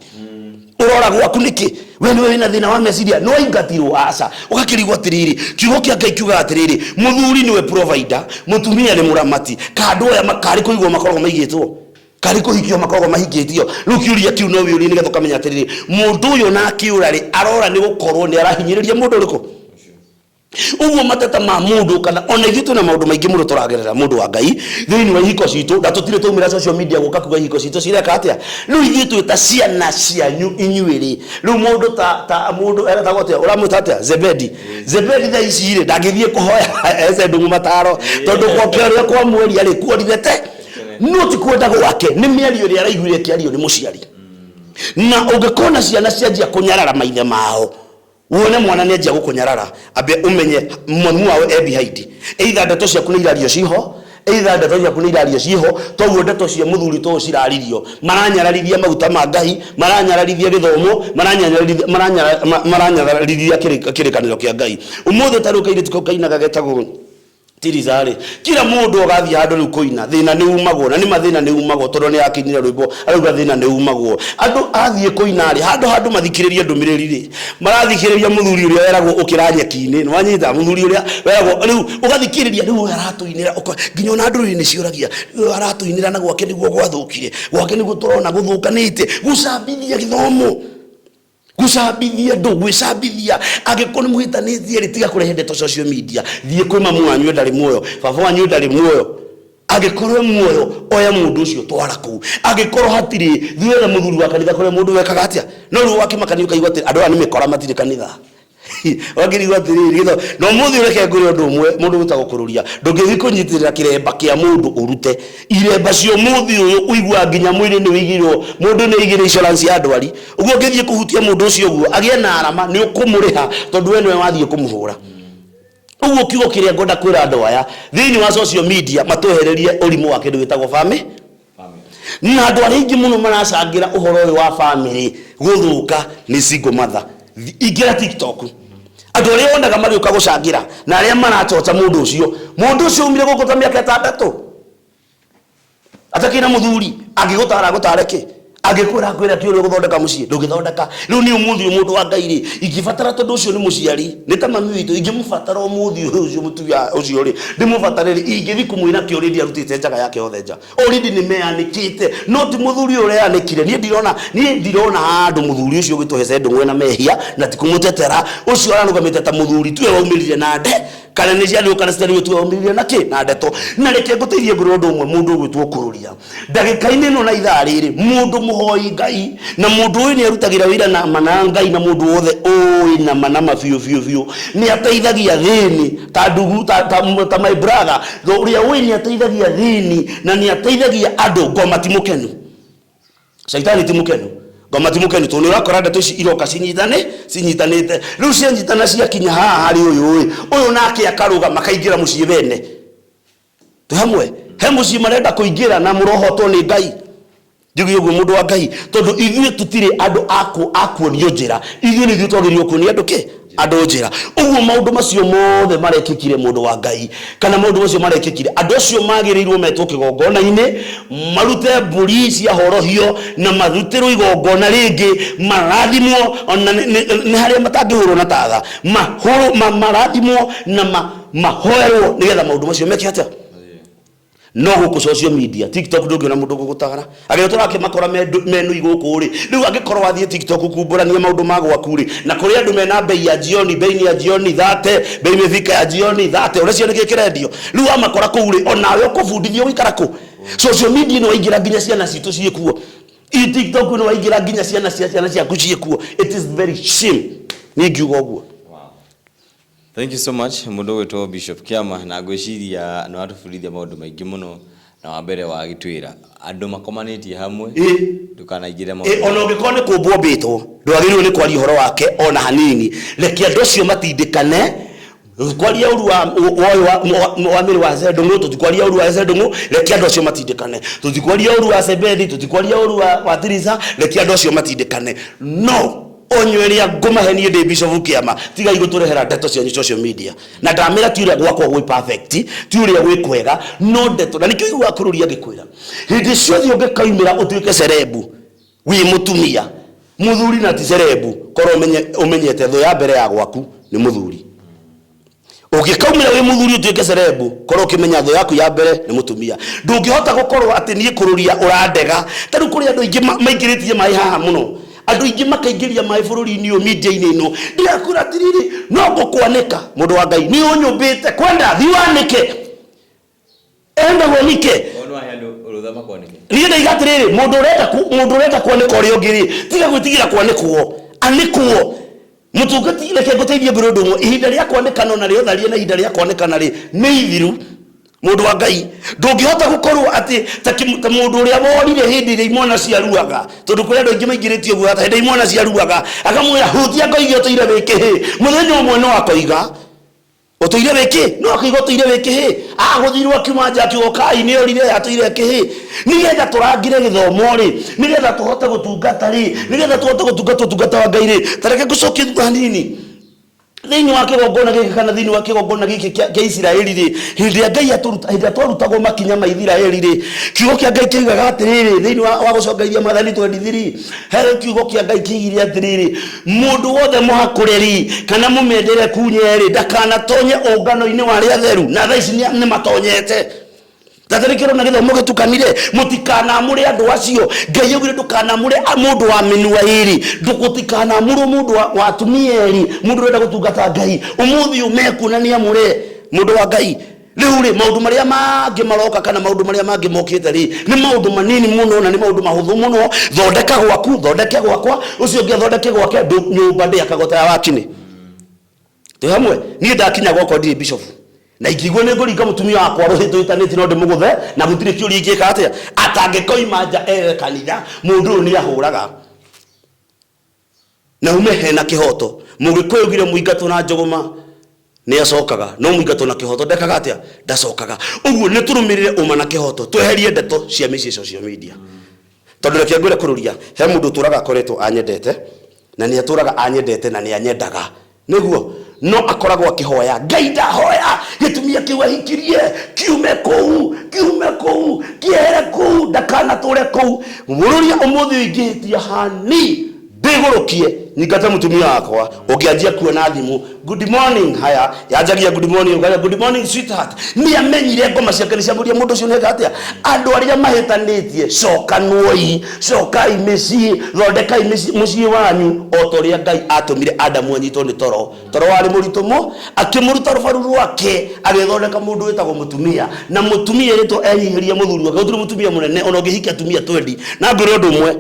Speaker 1: Ũrora gwaku nĩkĩ? We nĩwe wĩna thĩna wa meciria, nĩ waingatirwo? Aca. Ũgakĩrigwo atĩrĩrĩ, kiugo kĩa Ngai kiugaga atĩrĩrĩ, mũthuri nĩwe provider, mũtumia nĩ mũramati. Ka andũ aya karĩ kũigwo makoragwo maigĩtwo? Karĩ kũhikio makoragwo mahikĩtio? Rĩu kĩũria kĩu no wĩyũrie nĩgetha ũkamenya atĩrĩrĩ, mũndũ ũyũ ona akĩũra rĩ, arora nĩ gũkorwo nĩ arahinyĩrĩria mũndũ ũrĩkũ? Ũguo mateta ma mũndũ kana ona ithuĩ twĩna maũndũ maingĩ mũno tũragerera mũndũ wa Ngai thĩinĩ wa ihiko citũ, na tũtirĩ twaumĩra social media gũka kuga ihiko citũ cireka atĩa. Rĩu ithuĩ twĩ ta ciana cianyu inyuĩ rĩ, rĩu mũndũ ta, ta mũndũ etagwo atĩa, ũramwĩta atĩa, Zebedi. Zebedi thaa ici rĩ, ndangĩthiĩ kũhoya Eze Ndung'u mataro, tondũ gwake ũrĩa kwa mweria rĩ, kuorire te. No ti kwenda gwake, nĩ mĩario ĩrĩa araiguire ĩkĩario nĩ mũciari. Na ũngĩkona ciana cianjia kũnyarara maithe mao, Wone mwana nĩ anjia gũkũnyarara, ambe ũmenye mami wao e behind. Either ndeto ciaku nĩ irario ciho, either ndeto ciaku nĩ irario ciho, toguo ndeto cia mũthuri ta ũyũ ciraririo. Maranyararithia maguta ma Ngai, maranyararithia gĩthomo, maranyararithia, maranyararithia kĩrĩkanĩro kĩa Ngai. Ũmũthĩ ta rĩu kairĩtu kau kainaga getagwo Tiriza-rĩ, kila mũndũ agathiĩ handũ rĩu kũina, thĩna nĩ umagwo, na nĩma thĩna nĩ umagwo, tondũ nĩ akĩinire rwĩmbo arauga thĩna nĩ umagwo. Andũ athiĩ kũina-rĩ, handũ handũ mathikĩrĩrie ndũmĩrĩri-rĩ, marathikĩrĩria mũthuri ũrĩa weragwo ũkĩra nyeki-inĩ, nĩ wanyita? Mũthuri ũrĩa weragwo, rĩu ũgathikĩrĩria rĩu ũyũ aratũinĩra, nginya ona ndũrĩrĩ nĩ ciũragia, ũyũ aratũinĩra na gwake nĩguo gwathũkire, gwake nĩguo tũrona gũthũkanĩte, gũcambithia gĩthomo. Gũcambithia andũ, gwĩcambithia. Angĩkorwo nĩ mũhĩtanĩtie rĩ, tiga kũrehe ndeto social media. Thiĩ kwĩ mamu wanyu ndarĩ muoyo, baba wanyu ndarĩ muoyo. Angĩkorwo e muoyo, oya mũndũ ũcio twara kũu. Angĩkorwo hatirĩ, thiĩ wethe mũthuri wa kanitha kũrĩa mũndũ wekaga atĩa. No rĩu wakĩmakania ũkaigua atĩ andũ aya nĩ mĩkora matirĩ kanitha. Wakĩrigwo atĩrĩrĩ, gĩtho, na ũmũthĩ reke ngwĩre ũndũ ũmwe, mũndũ wĩtagwo kũrũria, ndũngĩthiĩ kũnyitĩrĩra kĩremba kĩa mũndũ ũrute. Iremba cia ũmũthĩ ũyũ ũiguaga nginya mwĩrĩ nĩ ũigĩirwo, mũndũ nĩ aigĩire insurance ya ndwari. Ũguo ũngĩthiĩ kũhutia mũndũ ũcio ũguo, agĩe na arama, nĩ ũkũmũrĩha tondũ we nĩwe wathiĩ kũmũhũra. Ũguo kiugo kĩrĩa ngwenda kwĩra andũ aya, thĩinĩ wa social media matwehererie ũrimũ wa kĩndũ gĩtagwo famĩ. Na andũ arĩa aingĩ mũno maracangĩra ũhoro ũyũ wa famĩlĩ gũthũka nĩ single mother. Ingĩra TikTok. Andũ arĩa wonaga magĩũka gũcangĩra na arĩa maracoca mũndũ ũcio, mũndũ ũcio umire gũkũ ta mĩaka 6 atakĩrĩ na mũthuri, angĩgũtara agũtare kĩ? Angĩkwĩra akwĩra kĩ ũrĩa ũgũthondeka mũciĩ? Ndũngĩthondeka. Rĩu niĩ ũmũthĩ ũyũ mũndũ wa Ngai rĩ, ingĩbatara tondũ ũcio nĩ mũciari, nĩ ta mami witũ, ingĩmũbatara ũmũthĩ ũyũ ũcio mũtumia ũcio rĩ, ndĩmũbatare rĩ, ingĩthiĩ kũmwĩra kĩ already arutĩte njaga yake yothe nja. Already nĩ meanĩkĩte, no ti mũthuri ũyũ ũreanĩkire. Niĩ ndirona, niĩ ndirona handũ mũthuri ũcio ũgĩtwo Hezedũ mwena mehia, na ti kũmũtetera, ũcio ararũgamĩte ta mũthuri tiwe waumĩrire na nde, kana nĩ ciarĩirwo kana citarĩirwo tiwe waumĩrire na kĩ, na ndeto. Na reke ngũteithie ngwĩre ũndũ ũmwe mũndũ ũgwĩtwo Kũrũria. Ndagĩka-inĩ ĩno na ithaa rĩrĩ, mũndũ mũhoi Ngai, na mũndũ ũĩ nĩ arutagĩra wĩra na ma na Ngai na mũndũ wothe ũĩ na ma na ma biũ biũ biũ, nĩ ateithagia athĩni, ta ndugu, ta, ta, ta my brother, ũrĩa ũĩ nĩ ateithagia athĩni na nĩ ateithagia andũ, ngoma ti mũkenu. Shaitani ti mũkenu. Ngoma ti mũkenu tondũ nĩ ũrakora ndeto ici iroka cinyitane, cinyitanĩte. Rĩu cianyitana ciakinya haha harĩ ũyũ ĩ, ũyũ nake akarũgama akaingĩra mũciĩ wene. Twĩ hamwe? He mũciĩ marenda kũingĩra na mũrohotwo nĩ Ngai. Njuge ũguo mũndũ wa Ngai, tondũ ithuĩ tũtirĩ andũ a kuonio njĩra, ithuĩ nĩ ithuĩ twagĩrĩirwo kuonia andũ kĩ? Andũ njĩra. Ũguo maũndũ macio mothe marekĩkire mũndũ wa Ngai, kana maũndũ macio marekĩkire, andũ acio magĩrĩirwo metwo kĩgongona-inĩ, marute mbũri cia horohio na marutĩrwo igongona rĩngĩ, marathimwo, ona nĩ harĩa matangĩhũrwo na tatha, mahũrwo, marathimwo na mahoerwo nĩgetha maũndũ macio meke atĩa? No gũkũ social media, TikTok ndũngĩona mũndũ ũgũgũtara. Agĩrĩ tũrakĩmakora menui gũkũ rĩ, rĩu angĩkorwo wathiĩ TikTok kumbũrania maũndũ ma gwaku rĩ, na kũrĩ andũ mena bei ya jioni, bei ya jioni thate, bei imefika ya jioni thate, ũreciria nĩkĩ kĩrendio? Rĩu wamakora kũu rĩ, onawe ũkũbundithio gũikara kũ? Social media ĩno waingĩra nginya ciana citũ ciĩkuo. I TikTok ĩno waingĩra nginya ciana cia ciana ciaku ciĩkuo. It is very shame. Niĩ ingiuga ũguo.
Speaker 2: Thank you so much mũndũ ũgwĩtwo Bishop Kĩama, na ngwĩciria nĩ watũbundithia maũndũ maingĩ mũno, na wa mbere wagĩtwĩra andũ makomanĩtie hamwe ndũkanaingĩre maũndũ.
Speaker 1: Ona ũngĩkorwo nĩ kũmbwo ũmbĩtwo, ndwagĩrĩirwo nĩ kwaria ũhoro wake ona hanini. Reke andũ acio matindĩkane. Tũtikwaria ũru wa ũyũ wa mĩrĩ wa Zedong'ũ, tũtikwaria ũru wa Zedong'ũ, reke andũ acio matindĩkane. Tũtikwaria ũru wa Sebethi, tũtikwaria ũru wa Tirisa, reke andũ acio matindĩkane. No onyo ĩrĩa ngũmahe niĩ ndĩ Bishop Kĩama, tigai gũtũrehera ndeto cianyu social media. Na ndamĩra ti ũrĩa gwakwa gwĩ perfect, ti ũrĩa gwĩ kwega, no ndeto, na nĩkĩo ũiguaga kũrũria ngĩkwĩra, hĩndĩ ciothe ũngĩkaumĩra ũtuĩke cerebu, wĩ mũtumia, mũthuri na ti cerebu, korwo ũmenyete thũ ya mbere ya gwaku nĩ mũthuri. Ũngĩkaumĩra wĩ mũthuri ũtuĩke cerebu, korwo ũkĩmenya thũ yaku ya mbere nĩ mũtumia. Ndũngĩhota gũkorwo atĩ niĩ kũrũria ũrandega. Ta rĩu kũrĩ andũ aingĩ maingĩrĩtie maĩ haha mũno. Andũ aingĩ makaingĩria maĩ bũrũri-inĩ ũyũ, media-inĩ ĩno. Ndĩrakwĩra atĩrĩrĩ, no ngũkwanĩka mũndũ wa Ngai, nĩ ũnyũmbĩte, kwenda thiĩ wanĩke. Enda wanĩke.
Speaker 2: Ũguo nĩ wahe andũ rũtha makwanĩke.
Speaker 1: Niĩ ndaiga atĩrĩrĩ, mũndũ ũrenda kwanĩka ũrĩa ũngĩ rĩ, tiga gwĩtigĩra kwanĩkwo, anĩkwo. Mũtungati, reke ngũteithie ngwĩre ũndũ ũmwe, ihinda rĩa kwanĩkana ona rĩa ũtharia na ihinda rĩa kwanĩkana rĩ, nĩ ithiru. Mũndũ wa Ngai, ndũngĩhota gũkorwo atĩ ta mũndũ ũrĩa worire hĩndĩ ĩrĩa imwana ciaruaga, tondũ kũrĩ andũ aingĩ maingĩrĩtio guoya ta hĩndĩ imwana ciaruaga, akamwĩra hutia ngoige ũtũire wĩ kĩhĩ, mũthenya ũmwe no akoiga ũtũire wĩ kĩ, no akoiga ũtũire wĩ kĩhĩ, agũthirwo akiuma nja akiuga ũkai nĩ orire atũire kĩhĩ. Nĩgetha tũrangĩre gĩthomo rĩ, nĩgetha tũhote gũtungata rĩ, nĩgetha tũhote gũtungata ũtungata wa Ngai rĩ, ta reke ngũcokie thutha hanini. Thĩinĩ wa kĩgongona gĩkĩ kana thĩinĩ wa kĩgongona gĩkĩ kĩa Isiraeli rĩ, hĩndĩ ĩrĩa Ngai atũruta, hĩndĩ ĩrĩa twarutagwo makinya ma Isiraeli rĩ, kiugo kĩa Ngai kĩugaga atĩrĩrĩ, thĩinĩ wa gũcokeria Mwathani 23, he kiugo kĩa Ngai kĩugire atĩrĩrĩ, mũndũ wothe mũhakũre rĩ, kana mũmendere kunye rĩ, ndakanatonye ũngano-inĩ wa arĩa atheru, na thaa ici nĩ matonyete. Tata nĩkĩo ũrona gĩthomo gĩtukanire, mũtikanamũre andũ acio. Ngai augire ndũkanamũre mũndũ wa mĩnua ĩrĩ, gũtikanamũrwo mũndũ wa atumia erĩ, mũndũ ũrenda gũtungata Ngai. Ũmũthĩ ũyũ mekuona nĩ amũre mũndũ wa Ngai. Rĩu rĩ, maũndũ marĩa mangĩ maroka kana maũndũ marĩa mangĩ mokĩte rĩ, nĩ maũndũ manini mũno na nĩ maũndũ mahũthũ mũno. Thondeka gwaku, thondeke gwakwa, ũcio ũngĩ athondeke gwake, nyũmba ndĩakagwo ta ya wakinĩ. Twĩ hamwe? Niĩ ndakinya gwakwa ndirĩ bishop. Na ingĩigua nĩ ngũringa mũtumia wakwa rũhĩ tũhĩtanĩtie no ndĩmũgũthe na gũtirĩ kĩũria ingĩka atĩa. Atangĩkoima nja ere kanitha, mũndũ ũyũ nĩ ahũraga. Na ume hena kĩhoto. Mũgĩkũyũ augire mũingatwo na njũgũma nĩ acokaga, no mũingatwo na kĩhoto ndekaga atĩa? Ndacokaga. Ũguo nĩ tũrũmĩrĩre ũma na kĩhoto, tweherie ndeto cia mĩciĩ social media. Tondũ reke ngwĩre kũrũria, he mũndũ ũtũraga akoretwo anyendete, na nĩ atũraga anyendete na nĩ anyendaga. Nĩguo? No akoragwo akĩhoya Ngai, ndahoya gĩtumia kĩu ahikirie kiume kũu, kiume kũu, kĩehere kũu, ndakanatũre kũu. Mũrũria ũmũthĩ ũingĩhĩtie hani ndĩgũrũkie nyingate mũtumia wakwa ũngĩanjia kuona thimũ, "Good morning." Haya, yanjagia, "Good morning." Ũkaria, "Good morning, sweetheart." Nĩ amenyire ngoma ciake nĩ ciamũria mũndũ ũcio nĩeka atĩa. Andũ arĩa mahĩtanĩtie, cokanwoi, cokai mĩciĩ, thondekai mũciĩ wanyu o ta ũrĩa Ngai atũmire Adamu anyitwo nĩ toro. Toro warĩ mũritũ mũ, akĩmũruta rũbaru rwake, agĩthondeka mũndũ wĩtagwo mũtumia. Na mũtumia erĩtwo enyihĩrie mũthuri wake. Gũtirĩ mũtumia mũnene ona ũngĩhikia atumia twendi. Na ngwĩre ũndũ ũmwe,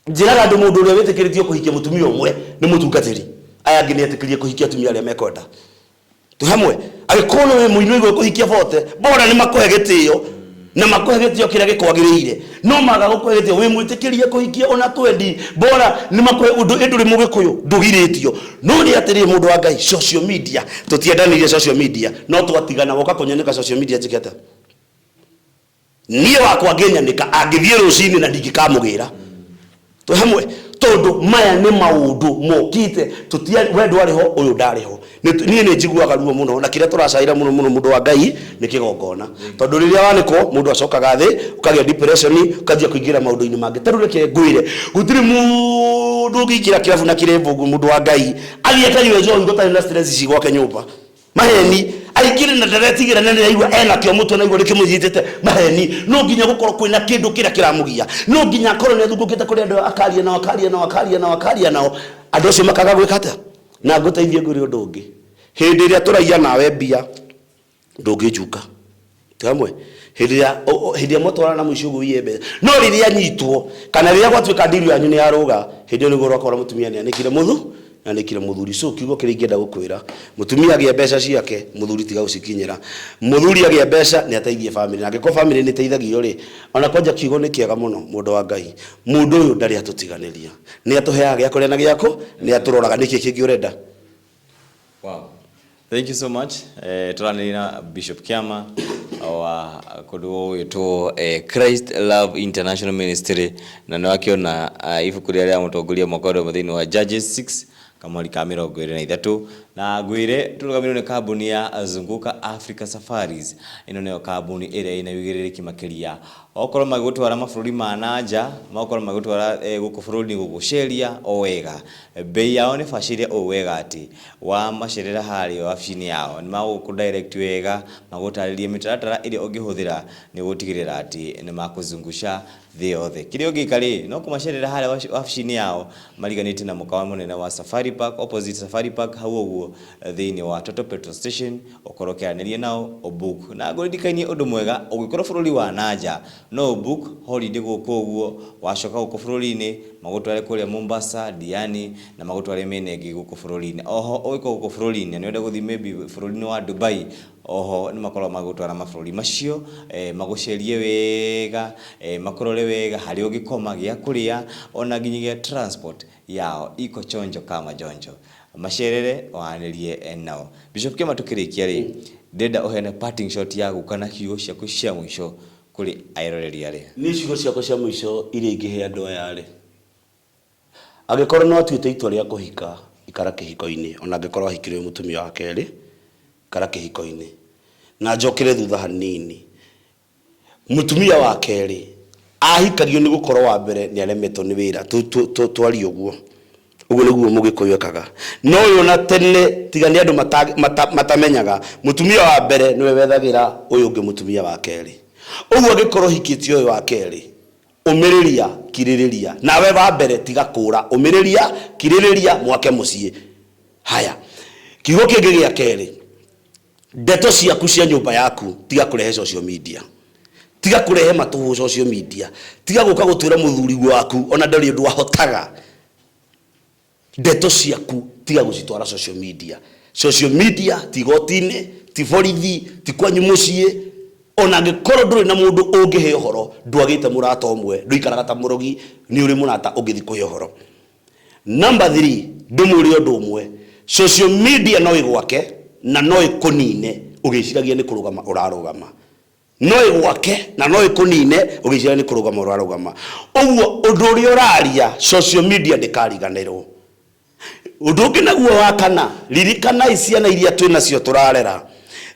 Speaker 1: njĩraga andũ, mũndũ ũrĩa wĩtĩkĩrĩtio kũhikia mũtumia ũmwe nĩ mũtungatĩri. Aya angĩ nĩ etĩkĩrie kũhikia atumia arĩa mekwenda. Twĩ hamwe? Angĩkorwo nĩ wĩ mũini ũigũ kũhikia bote, bora nĩ makũhe gĩtĩo na makũhe gĩtĩo kĩrĩa gĩkwagĩrĩire. No maga gũkũhe gĩtĩo, wĩ mwĩtĩkĩrie kũhikia ona twendi, bora nĩ makũhe ũndũ. Ĩ ndũrĩ mũgĩkũyũ, ndũgirĩtio. No nĩ atĩrĩrĩ, mũndũ wa Ngai, social media tũtiendanĩire. Social media no twatigana woka kũnyanĩka social media, njĩke atĩa? Niĩ wakwa ngĩnyanĩka angĩthiĩ rũcinĩ na ndingĩkamũgĩra. Twĩ hamwe? Tondũ maya nĩ maũndũ mokĩte tũtia, we ndwarĩ ho, ũyũ ndarĩ ho. Niĩ nĩ njiguaga ruo mũno, na kĩrĩa tũracaĩra mũno mũno, mũndũ wa Ngai, nĩ kĩgongona. Tondũ rĩrĩa wanĩkwo, mũndũ acokaga thĩ, ũkagĩa depression, ũkanjia kũingĩra maũndũ-inĩ mangĩ. Ta rĩu reke ngwĩre, gũtirĩ mũndũ ũngĩingĩra kĩrabu na kĩrembo ũguo, mũndũ wa Ngai, athiĩ akanyue njohi gũtarĩ na stress ici gwake nyũmba. Maheni. Aingĩre na ndaretigĩra na nĩraigua ena kĩo mũtwe na igua rĩkĩmũnyitĩte. Maheni. No nginya gũkorwo kwĩna kĩndũ kĩrĩa kĩramũgia. No nginya akorwo nĩ athungũkĩte kũrĩ andũ, akaria nao, akaria nao, akaria nao, akaria nao, andũ acio makaga gwĩka atĩa. Na ngũteithie ngwĩre ũndũ ũngĩ, hĩndĩ ĩrĩa tũraiya nawe mbia, ndũngĩnjuka. Twĩ hamwe? Hĩndĩ ĩrĩa mwatwarana na mũici ũguo ũiye mbeca, no rĩrĩa anyitwo kana rĩrĩa gwatuĩka ndiru yanyu nĩ yarũga, hĩndĩ ĩyo nĩguo ũrakora mũtumia nĩ anĩkire mũthu nĩ anĩkire mũthuri. So kiugo kĩrĩa ingĩenda gũkwĩra, mũtumia agĩa mbeca ciake, mũthuri tiga gũcikinyĩra. Mũthuri agĩa mbeca nĩ ateithie famĩlĩ, na angĩkorwo famĩlĩ nĩ ĩteithagio rĩ, ona kwanja kiugo nĩ kĩega mũno, mũndũ wa Ngai, mũndũ ũyũ ndarĩ atũtiganĩria, nĩ atũheaga gĩa kũrĩa na gĩakũ, nĩ atũroraga. Nĩkĩ kĩngĩ ũrenda?
Speaker 2: Wow. Thank you so much. Tũranĩria na Bishop Kiama wa kũndũ gũgwĩtwo Christ Love International Ministry, na nĩ wakĩona ibuku rĩrĩa rĩa mũtongoria mwaka ũrĩa thĩinĩ wa Judges 6 kamweri ka 23. Na ngwĩre tũrũgamĩrĩirwo nĩ kambuni ya Zunguka Africa Safaris. Ĩno nĩyo kambuni ĩrĩa ĩna ũigĩrĩrĩki makĩria, okorwo magĩgũtwara mabũrũri ma na nja, magũkorwo magĩgũtwara gũkũ bũrũri-inĩ gũgũceria o wega. Bei yao nĩ bacĩrĩre ũũ wega atĩ wamacerera harĩa wabici-inĩ yao, nĩ magũkũ direct wega, magũtarĩrie mĩtaratara ĩrĩa ũngĩhũthĩra nĩ gũtigĩrĩra atĩ nĩ makũzungusha thĩ yothe. Kĩrĩa ũngĩka rĩ, no kũmacerera harĩa wabici-inĩ yao mariganĩtie na mũkawa mũnene wa Safari Park, opposite Safari Park hau ũguo thĩinĩ wa Total Petrol Station, ũkorwo ũkĩaranĩria nao, ũ book. Na ngũririkanie ũndũ mwega, ũngĩkorwo bũrũri wa na nja, no ũ book holiday gũkũ ũguo, wacoka gũkũ bũrũri-inĩ, magũtware kũrĩa Mombasa, Diani, na magũtware mĩena ĩngĩ gũkũ bũrũri-inĩ. Oho ũngĩkorwo gũkũ bũrũri-inĩ na nĩũrenda gũthiĩ maybe bũrũri-inĩ wa Dubai, oho nĩmakoragwo magĩgũtwara mabũrũri macio, magũcerie wega, makũrore wega, harĩa ũngĩkoma, gĩa kũrĩa, ona nginyagia transport yao iko chonjo kama jonjo. Macerere waranĩrie nao. Bishop Kĩama, tũkĩrĩkia rĩ, ndĩrenda ũheane parting shot yaku kana ciugo ciaku cia mũico kũrĩ eroreri arĩa.
Speaker 1: Niĩ ciugo ciakwa cia mũico iria ingĩhe andũ aya rĩ, angĩkorwo nĩ watuĩte itua rĩa kũhika, ikara kĩhiko-inĩ. Ona angĩkorwo wahikire wĩ mũtumia wa kerĩ, ikara kĩhiko-inĩ. Na njokere thutha hanini, mũtumia wa kerĩ ahikagio nĩ gũkorwo wa mbere nĩ aremetwo nĩ wĩra. Twarie ũguo, ũguo nĩguo mũgĩkũyũ ekaga. No ũyũ ona tene, tiga nĩ andũ matamenyaga, mũtumia wa mbere nĩwe wethagĩra ũyũ ũngĩ mũtumia wa kerĩ. Ũguo angĩkorwo ũhikĩtie ũyũ wa kerĩ, ũmĩrĩria, kirĩrĩria. Nawe wa mbere tiga kũra, ũmĩrĩria, kirĩrĩria, mwake mũciĩ. Haya, kiugo kĩngĩ gĩa kerĩ, ndeto ciaku cia nyũmba yaku tiga kũrehe social media, tiga kũrehe matũhũ social media, tiga gũka gũtwĩra mũthuri waku ona ndarĩ ũndũ ahotaga. Ndeto ciaku tiga gũcitwara social media. Social media ti igoti-inĩ, ti borithi, ti kwanyu mũciĩ. Ona angĩkorwo ndũrĩ na mũndũ ũngĩhe ũhoro, ndwagĩte mũrata ũmwe, ndũikaraga ta mũrogi, nĩ ũrĩ mũrata ũngĩthiĩ kũhe ũhoro. Number 3, ndĩmwĩre ũndũ ũmwe, social media no ĩgwake na no ĩkũnine ũgĩciragia nĩ kũrũgama ũrarũgama. No ĩgwake na no ĩkũnine ũgĩciragia nĩ kũrũgama ũrarũgama. Ũguo ũndũ ũrĩa ũraria social media ndĩkariganĩrwo. Ũndũ ũngĩ naguo wa kana, ririkanai ciana iria twĩ nacio tũrarera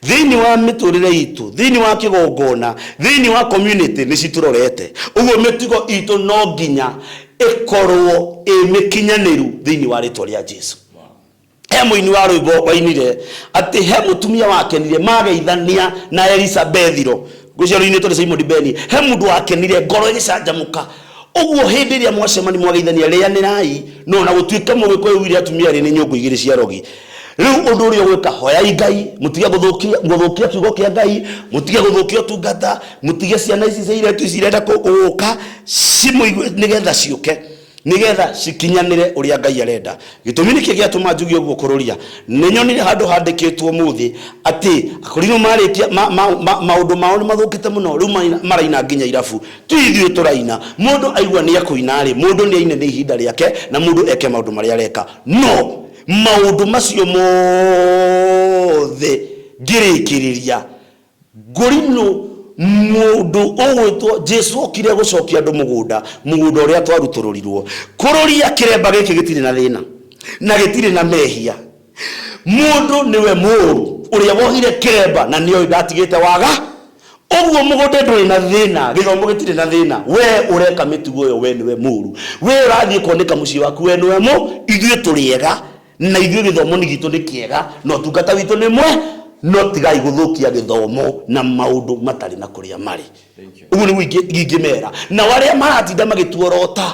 Speaker 1: thĩinĩ wa mĩtũrĩre itũ, thĩinĩ wa kĩgongona, thĩinĩ wa community nĩ citũrorete. Ũguo mĩtugo itũ no nginya ĩkorwo ĩ mĩkinyanĩru thĩinĩ wa rĩtwa rĩa Jesu. He mũini wa rwĩmbo wainire atĩ he mũtumia wakenire mageithania na Elisabethiro ngwĩciria rũinĩtwo nĩ Simon Beni. He mũndũ wakenire ngoro ĩgĩcanjamũka. Ũguo hĩndĩ ĩrĩa mwacemani mwageithania rĩanĩrai, no na gũtuĩka mũgĩkũyũ ugire atumia erĩ nĩ nyũngũ igĩrĩ cia rogi. Rĩu ũndũ ũrĩa ũgwĩka, hoyai Ngai, mũtige gũthũkia gũthũkia kiugo kĩa Ngai, mũtige gũthũkia ũtungata, mũtige ciana ici cia iretu ici irenda gũka cimũigue nĩgetha ciũke nĩgetha cikinyanĩre ũrĩa Ngai arenda. Gĩtũmi nĩkĩ gĩatũma njuge ũguo kũrũria? Nĩ nyonire handũ handĩkĩtwo ũmũthĩ atĩ akorinũ marĩkia ma, ma, ma, maũndũ mao nĩ mathũkĩte mũno rĩu maraina nginya irabu. Ti ithuĩ tũraina. Mũndũ aigua nĩ ekũina rĩ, mũndũ nĩ aine nĩ ihinda rĩake na mũndũ eke maũndũ marĩa areka. No maũndũ macio mothe ngĩrĩkĩrĩria Ngũrinũ mũndũ ũgwĩtwo Jesu okire gũcokia andũ mũgũnda, mũgũnda ũrĩa twarutũrũrirwo. Kũrũria kĩremba gĩkĩ gĩtirĩ na thĩna na gĩtirĩ na mehia. Mũndũ nĩwe mũũru ũrĩa wohire kĩremba na nĩoĩ ndatigĩte waga. Ũguo mũgũnda ndũrĩ na thĩna, gĩthomo gĩtirĩ na thĩna. We ũreka mĩtugo ĩyo we nĩwe mũũru. We ũrathiĩ kwanĩka mũciĩ waku we nĩwe mũ, ithuĩ tũrĩ ega. Na ithuĩ gĩthomo nĩ gitũ nĩ kĩega na ũtungata witũ nĩ mwe, no tigai gũthũkia gĩthomo na maũndũ matarĩ na kũrĩa marĩ. Ũguo nĩguo ingĩmera. Nao arĩa maratinda magĩtuorota,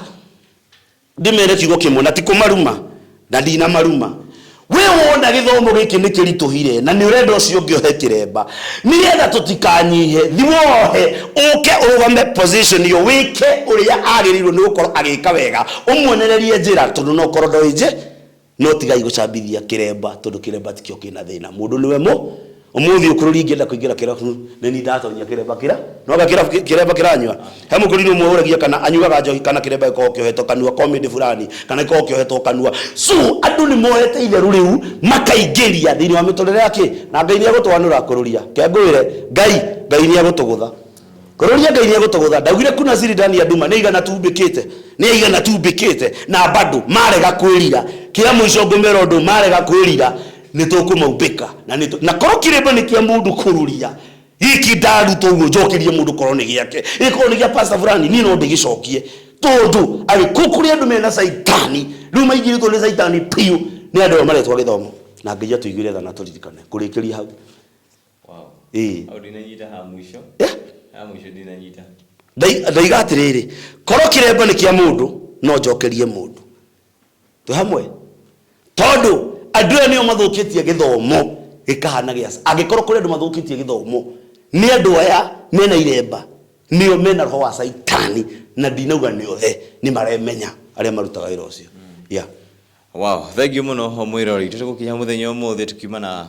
Speaker 1: ndĩmere kiugo kĩmwe na ti kũmaruma, na ndinamaruma. We wona gĩthomo gĩkĩ nĩ kĩritũhire na nĩ ũrenda ũcio ũngĩ ohe kĩremba, nĩgetha tũtikanyihe, thi wohe ũke ũrũgame position ĩyo, wĩke ũrĩa agĩrĩirwo nĩ gũkorwo agĩka wega, ũmuonererie njĩra tondũ no ũkorwo ndoĩ njĩ no tigai gũcambithia kĩremba tondũ kĩremba tikĩo kĩna thĩna, mũndũ nĩwe mũ ũmũthĩ ũkũrũri ingĩenda kũingĩra kĩrabu nĩ niĩ ndatonya kĩremba kĩra no anga kĩrabu kĩremba kĩranyua. He mũkũrinũ ũmwe ũragia kana anyuaga njohi kana kĩremba gĩkoragwo kĩohetwo kanua comedy fulani kana gĩkoragwo kĩohetwo kanua. So andũ nĩ moete itherũ rĩu makaingĩria thĩinĩ wa mĩtũrĩre ya kĩ na Ngai nĩ egũtwanũra kũrũria. Ke ngwĩre Ngai Ngai nĩ egũtũgũtha. Kũrũria Ngai nĩ egũtũgũtha. Ndaugire kuna siri ndani ya nduma nĩ aigana tumbĩkĩte nĩ aigana tumbĩkĩte na bado marega kwĩrira. Kĩa mũico ngũmera ũndũ marega kwĩrira nĩ tũkũmaumbĩka na nĩ na korwo kĩrĩmba nĩ kĩa mũndũ kũrũria gĩkĩ ndaruta ũguo njokerie mũndũ korwo nĩ gĩake gĩkorwo nĩ gĩa pastor fulani niĩ no ndĩgĩcokie tondũ agĩkũ kũrĩ andũ mena caitani rĩu maingĩrĩtwo nĩ caitani biũ nĩ andũ aya maretwo gĩthomo na Ngai atũiguĩre tha na atũririkane kũrĩkĩria hau.
Speaker 2: Wow.
Speaker 1: Ĩĩ.
Speaker 2: Hau ndinanyita ha mũico.
Speaker 1: Eh?
Speaker 2: Ha mũico ndinanyita.
Speaker 1: Ndaiga atĩrĩrĩ korwo kĩremba nĩ kĩa mũndũ no njokerie mũndũ twĩ hamwe tondũ andũ aya nĩo mathũkĩtie gĩthomo gĩkahana gĩa angĩkorwo kũrĩ andũ mathũkĩtie gĩthomo nĩ andũ aya mena iremba nĩo mena roho wa caitani na ndinauga nĩ othe nĩ maremenya arĩa marutaga wĩra ũcio yeah.
Speaker 2: Wow, thank you muno mwirori. Tũgũkinya mũthenya ũmũthĩ tukiuma na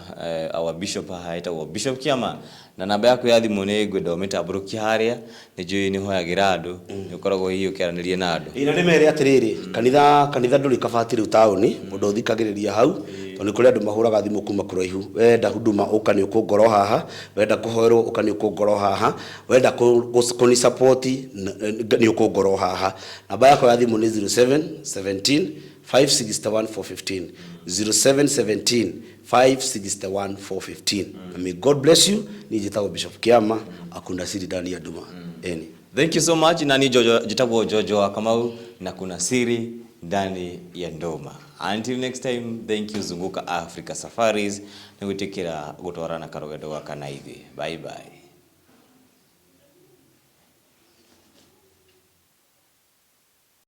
Speaker 2: our bishop haha etagwo Bishop Kiama na namba yaku ya thimũ nĩ ngwenda ũmĩtambũrũkie harĩa nĩ njũĩ nĩ ũhoyagĩra andũ nĩ ũkoragwo hihi ũkĩaranĩria na andũ.
Speaker 1: Ĩĩ na ndĩmere atĩrĩrĩ, kanitha kanitha ndũrĩ kabati rĩu taũni, mũndũ ũthikagĩrĩria hau, tondũ nĩ kũrĩ andũ mahũraga thimũ kuma kũraihu. Wenda huduma ũka nĩ ũkũngora o haha, wenda kũhoerwo ũka nĩ ũkũngora o haha, wenda kũni support nĩ ũkũngora o haha. Namba yakwa ya thimũ nĩ 07 17 561 415, 07 17 561 415. Na may God bless you. Niĩ njĩtagwo Bishop Kiama, akunda siri ndani ya nduma. Eni.
Speaker 2: Thank you so much. Na ni Jojo, njĩtagwo Jojo wa Kamau na kuna siri ndani ya nduma. Until next time, thank you Zunguka Africa Safaris nĩ gwĩtĩkĩra gũtwarana karũgendo gaka na ithuĩ. Bye bye.